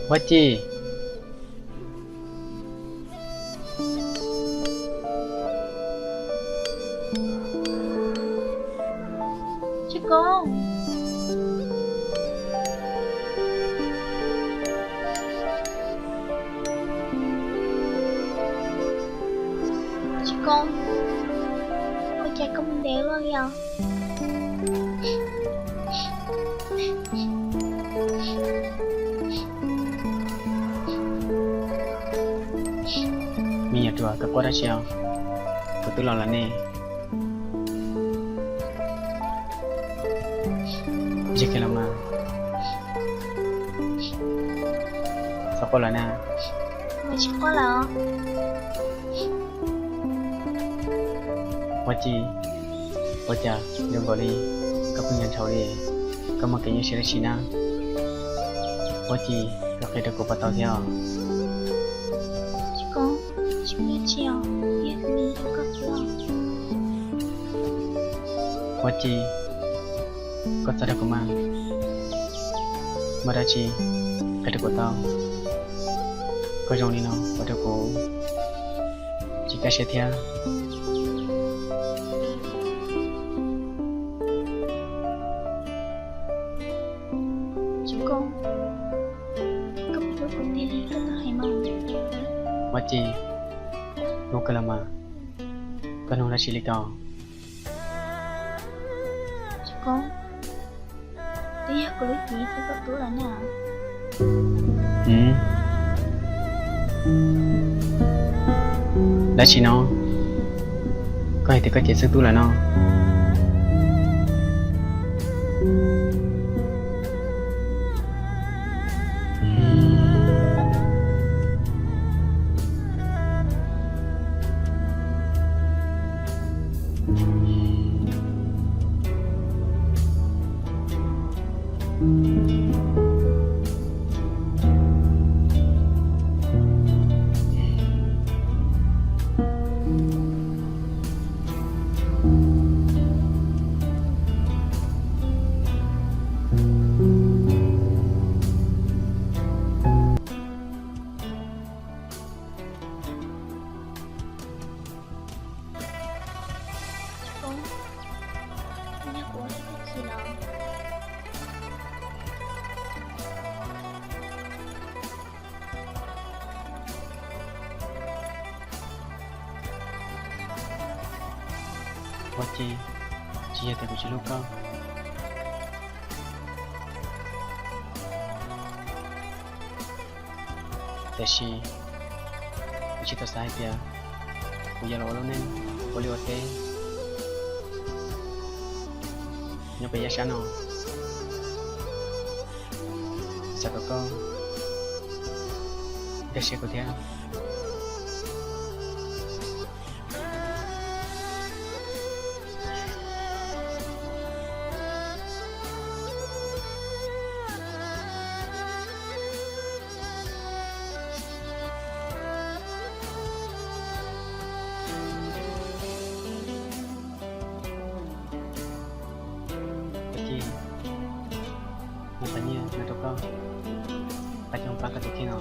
Huab Ci. Tsis Koob. Tsis Koob, ua cas koj mus ntev luaj li os? Me nyuam ruam, koj quaj dab tsi os? Kuv twb los lawm ne. Tsis qhia los mas. Txhob quaj lawm na. Tsis quaj lawm. Huab Ci, ua cas zoo nkaus li koj pheej nco ntshau li? Koj muaj kev nyuaj siab dab tsi na? Huab Ci, koj qhia rau kuv puas tau thiab os? Huab Ci, koj txhob dag kuv mas. Muaj dab tsi qhia rau kuv tau. Koj zoo li no ua rau kuv tsis kaj siab thiab. Huab Ci, hnub kawg los mas, koj nug dab tsi li ko? Tsis Koob, twb yog kuv lub cev xwb koj tub lawm na. Dab tsi no? Koj hais tias koj cev xwb tub lawm no? Huab Ci, tsis yog tias kuv tsis hlub koj, tiam sis kuv tsis tau xav hais tias kuv yuav los ua lub neej ua liaj ua teb nyob pem yav sab no. Xav kom koj nkag siab kuv thiab. Huab Ci, muaj qhov nyiaj no rau koj, pab coj pab koj tus kheej no.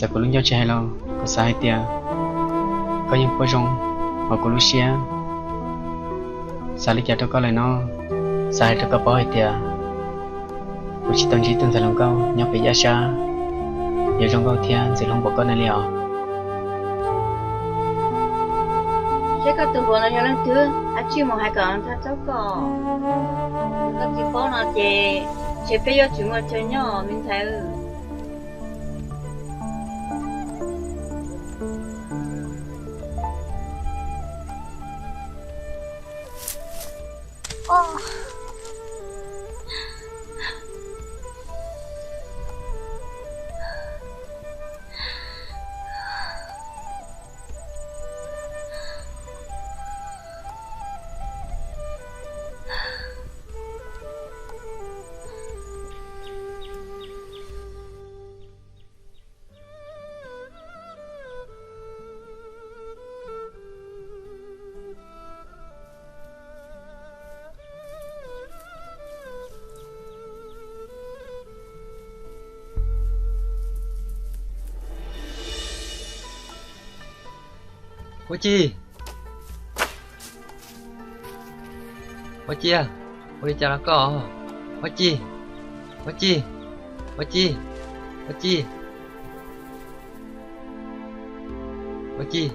Txawm kuv lub ncauj tsis hais los kuv xav hais tias koj yeej pom zoo hauv kuv lub siab. Xav li cas rau koj lawm no? Xav hais rau koj paub hais tias kuv tsis tau ntsib tus ntxhais hluas nkauj nyob pem yaj sab yuav zoo nkauj thiab ntxim hlub npaum koj no li os. Seb koj tus hluas no yog leej twg, ab tsi mus hais kom ntag txob koj. Koj tsis paub no ces ntshe peb yuav tsis muaj chaw nyob me ntxhais. Huab Cig! Huab Cig, ua li cas los koj? Huab Cig! Huab Cig! Huab Cig! Huab Cig! Huab Cig!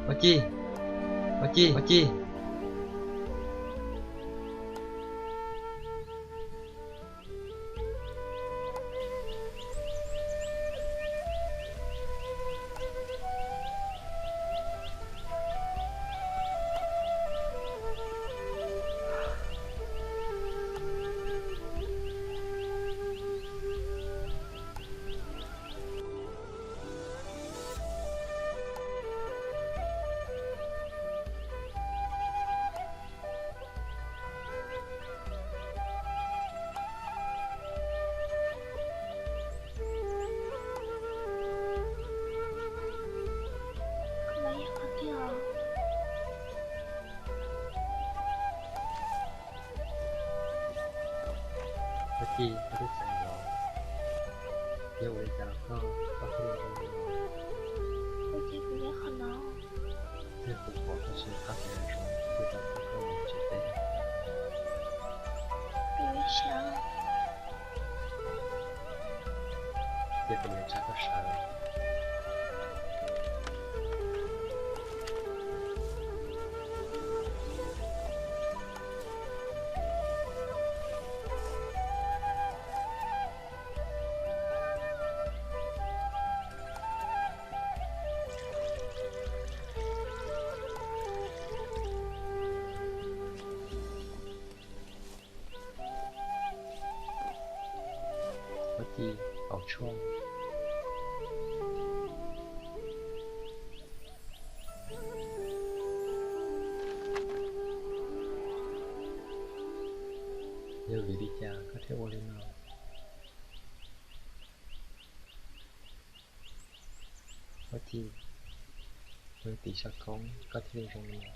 Huab Cig! Huab Cig! Huab Cig! Huab Cig, koj twb xav los, yog ua li cas los koj, koj thiaj li zoo li no? Huab Cig, kuv nyob qhov no. Yog kuv pom koj tsis nco qab kuv los zoo, kuv twb tau pom koj los tsis teb. Kuv ib sab. Cia kuv mus tshaj koj sawv. Huab Cig, Pov Tshuaj, yog vim li cas koj thiaj ua li no? Huab Cig, ua tim sab koob koj thiaj li zoo li no.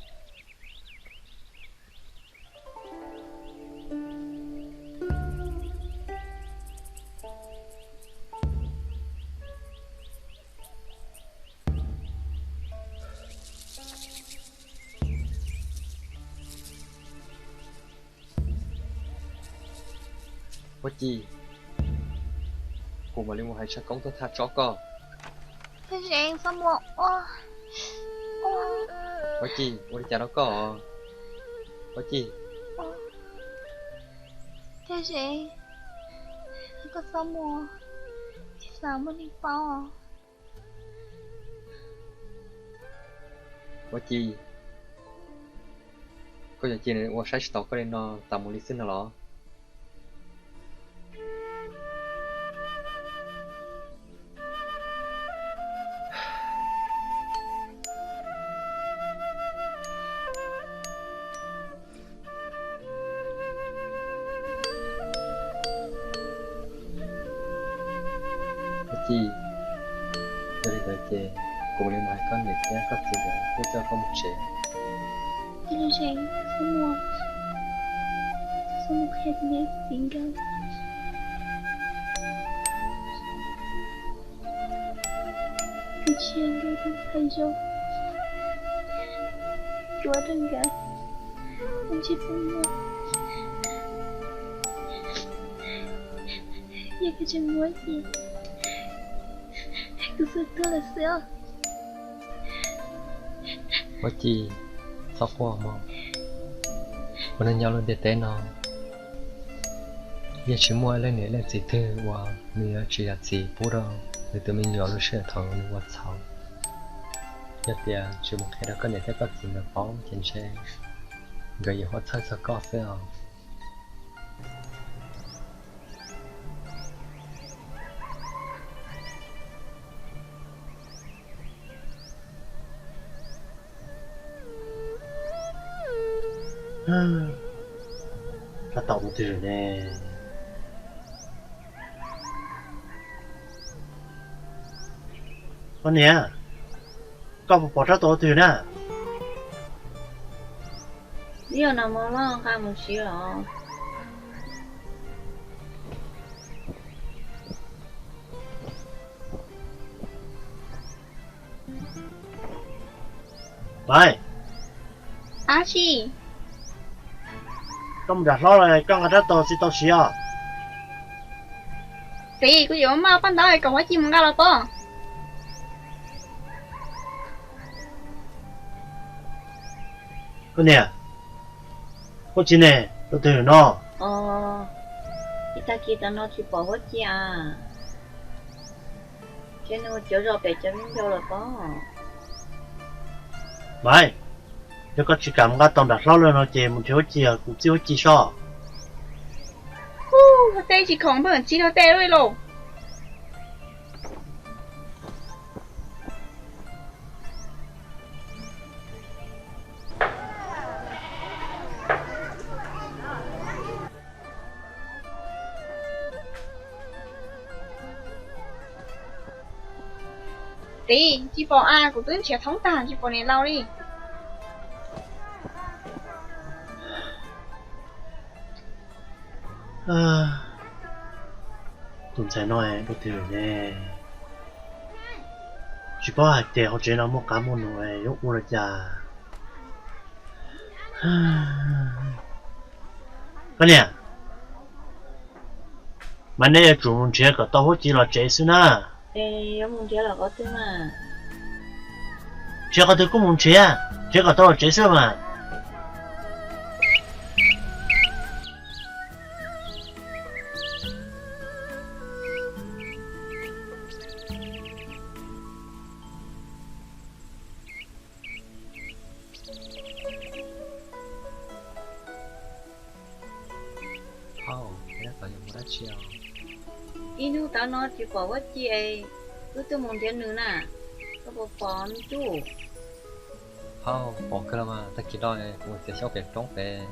Huab Cig, kuv mam li mus hais sab koob tuaj tham tso koj. Txiv Xeev, txhob mus. Huab Cig, ua li cas rau koj? Huab Cig. Txiv Xeev, koj txhob mus, tsis xav muaj neeg paub. Huab Cig, koj yuav cia nws ua saib tsis taus koj li no tas mus li xwb no los? Huab Cig, yog li ntawd ces kuv mam li mus hais koj niam thiab koj txiv nkawd thiaj coj koj mus tsev. Txiv Xeev, txhob mus, Kuv mus qhia kuv niam txiv nkawd, kuv tsis yog nkawd tus ntxhais zoo, kuv ua rau nkawd ntsej muag, yog kuv tseem muab ces kuv xuas tuag lawm xwb os. Huab Ci, txhob quaj mog. Ua neej nyob lub ntiaj teb no, yeej tsis muaj leej niam leej txiv twg uas nws yuav tsis yog txiv pub rau nws tus me nyuam lub sij hawm thaum nws ua txhaum. Yog tias tsis mus qhia rau koj niam thiab koj txiv nkawd paub ces ntshe nkawd yuav huab txhawj txog koj xwb os. Rab taus tus twg ne? Koj niam, koj puas pom rab taus tus twg na? Ib yam no mog, nqa mus siv los. Maiv, ab tsi, koj mus nram hlob los koj nqa rab taus tsis tau siv os? Txiv, kuv yuav maj paj ntaub kom Huab Ci mus nqa los pob. Koj niam, Huab Ci ne, tus twg no? Ib tag kis tam no tsis pom Huab Ci a. Ces nws ua cov zos pem cov me ncau lawm pob. Maiv, yog koj tsis kam nqa tau nram hlob lawm no ces mus nrhiav Huab Ci, kuv txib Huab Ci sob. Hu, tej tsis khoom npawg txiv rau tej lawm lauj. Txiv, tsis pom a, kuv twb nrhiav thoob tag tsis pom niam laus li. Tus ntxhais no tus twg ne? Tsis paub hais tias hauv tsev no muaj qab muaj nus yuav ua li cas. Koj niam, mas nej yuav tsum mus nrhiav kom tau Huab Ci los tsev xwb na. Nrhiav qhov twg kuj mus nrhiav, nrhiav kom tau los tsev xwb mas. Hauj, tab tom yuav mus dab tsi os? Ib hnub tav no tsis pom Huab Ci es wb tuaj mus nrhiav nws na, koj puas pom me tub? Hauj, pom kawg los mas, tag kis no kuv mus txiav xyoob pem roob pem,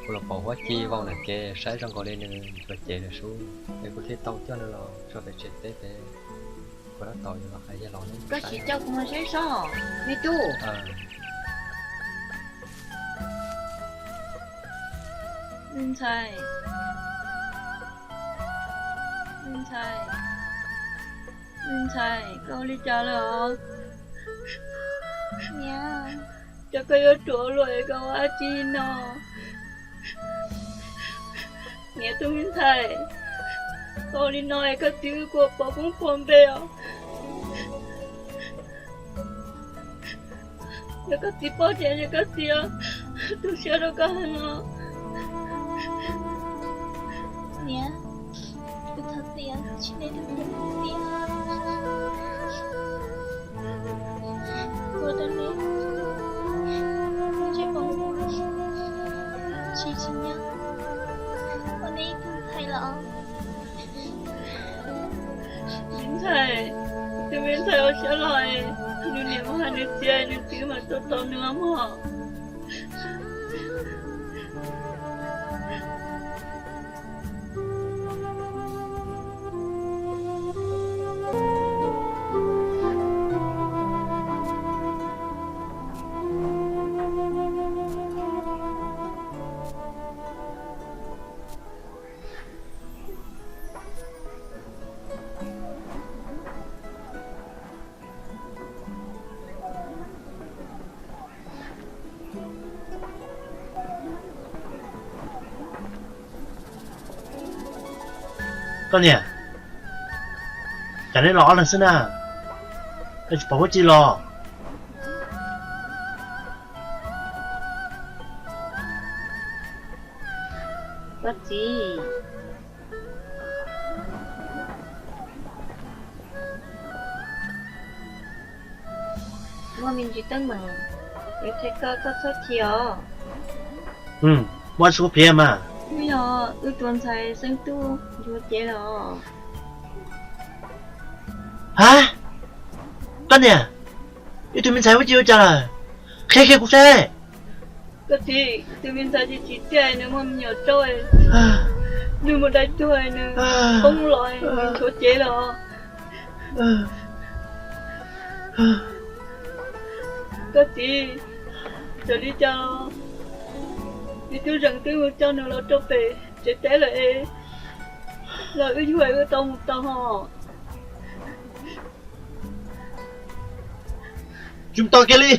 kuv los pom Huab Ci vau ntawm kev saib zoo nkaus li nws ntsuas cev lawm sub, es kuv thiaj tau coj nws los tso pem tsev teb pem. Kuv tab tom yuav los hais yawg laus, koj sim coj kuv mus saib sob me tub. Me ntxhais, me ntxhais, me ntxhais, koj ua li cas lawm os? Niam, cas koj yuav ruam luaj es koj ua dab tsi no? Niam, tus me ntxhais, koj ua li no es koj txiv wb kuj poob koob poob npe os. Yog koj txiv paub ces yog koj txiv tu siab rau koj heev os. Niam, kuv thov txim os, tsis ne tus txiv, kuv rau neb ntsej muag tsis tsim nyog ua neb ib tug ntxhais los. Me ntxhais, tus me ntxhais ua siab loj, nws niam mus hais nws txiv, nws txiv mam tuaj tos nws los mog. Koj niam, cas neb los ob leeg xwb na? Koj tsis pom huab cij los? Koj txiv, muaj me ntsis teeb meem yuav qhia koj, koj txhob chim os. Muaj dab tsi koj qhia mas. Twb yog wb tus ntxhais Xeeb Tub nchuav cev los. Ha, koj niam, wb tus me ntxhais ua cas ua cas lawm? Qhia kiag kuv saib. Koj txiv, tus me ntxhais tsis tsim txiaj, nws muaj me nyuam tsaub, nws mus dai tuag, nws poob los nchuav cev los. Koj txiv, txawm li cas los wb twb zeem twb mus coj nws los rau pem tsev teb lawm es, los wb yuag wb tau mus tau hos. Tsis mus tau kiag li.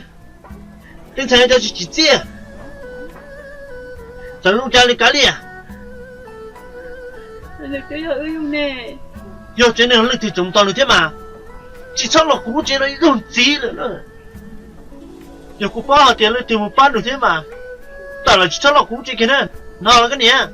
Tej ntxhais cov tsis tsim txiaj, txawm zoo cas li kav liam. Yog tsev neeg leej twg tseem mus tos nws thiab mas. Tsis txhob los kuv lub tsev no ib zaug ntxiv lawm na. Yog kuv paub hais tias leej twg mus pab nws thiab mas, tawm los tsis txhob los kuv lub tsev kiag na. No los koj niam.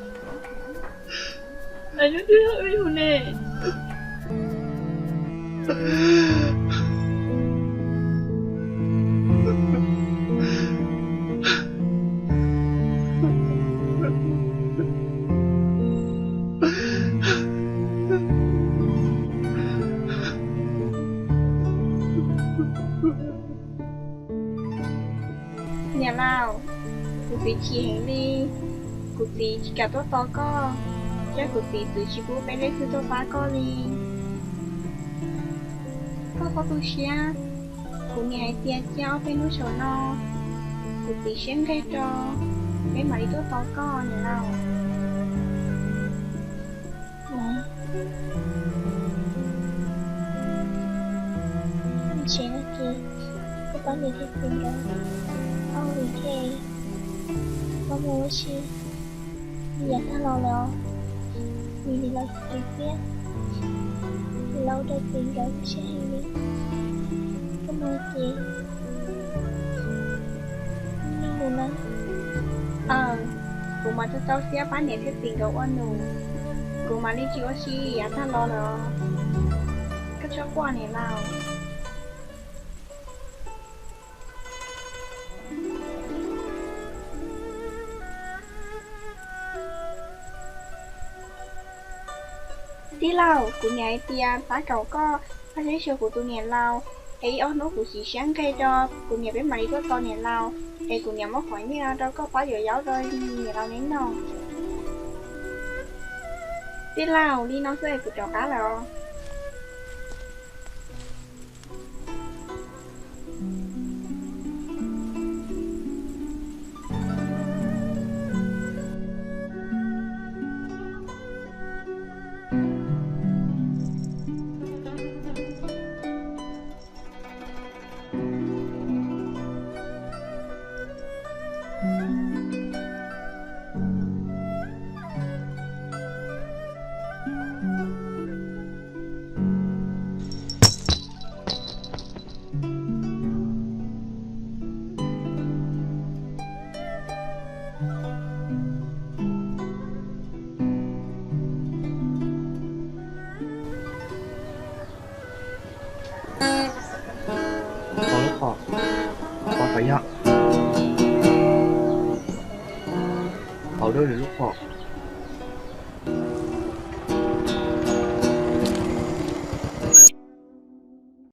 Niam laus, kuv txiv chim heev li. Kuv txiv tsis kam tuaj tos koj, thiab kuv txiv txwv tsis pub peb leej twg tuaj pab koj li. Koj txhob tu siab, kuv niam hais tias cia ob peb hnub saum no kuv txiv siab nqig rau, peb mam li tuaj tos koj niam laus. Tsev no ces koj pab niam thiab txiv nkawd ua li thiaj, koj mus ua si, yav tag los lawm, nws nim los txiv thiab, los ua rau txiv nkawd siab heev li. Koj mus ces nug nws na. Aws, kuv mam tau txaus siab pab niam thiab txiv nkawd ua nus, kuv mam li tsis ua si yav tag los lawm. Koj txhob quaj niam laus. Tij laug, kuv niam hais tias pab kom koj pab saib xyuas kuv tus niam laus, es ib ob hnub kuv txiv siab nqig rau, kuv niam peb mam li tuaj tos niam laus, es kuv niam muab qhov nyiaj rau koj pab yuav zaub rau niam laus neb noj. Tij laug, li no xwb es kuv rov qab lawm os. Lub qhov, qhov yog, qhov lub qhov.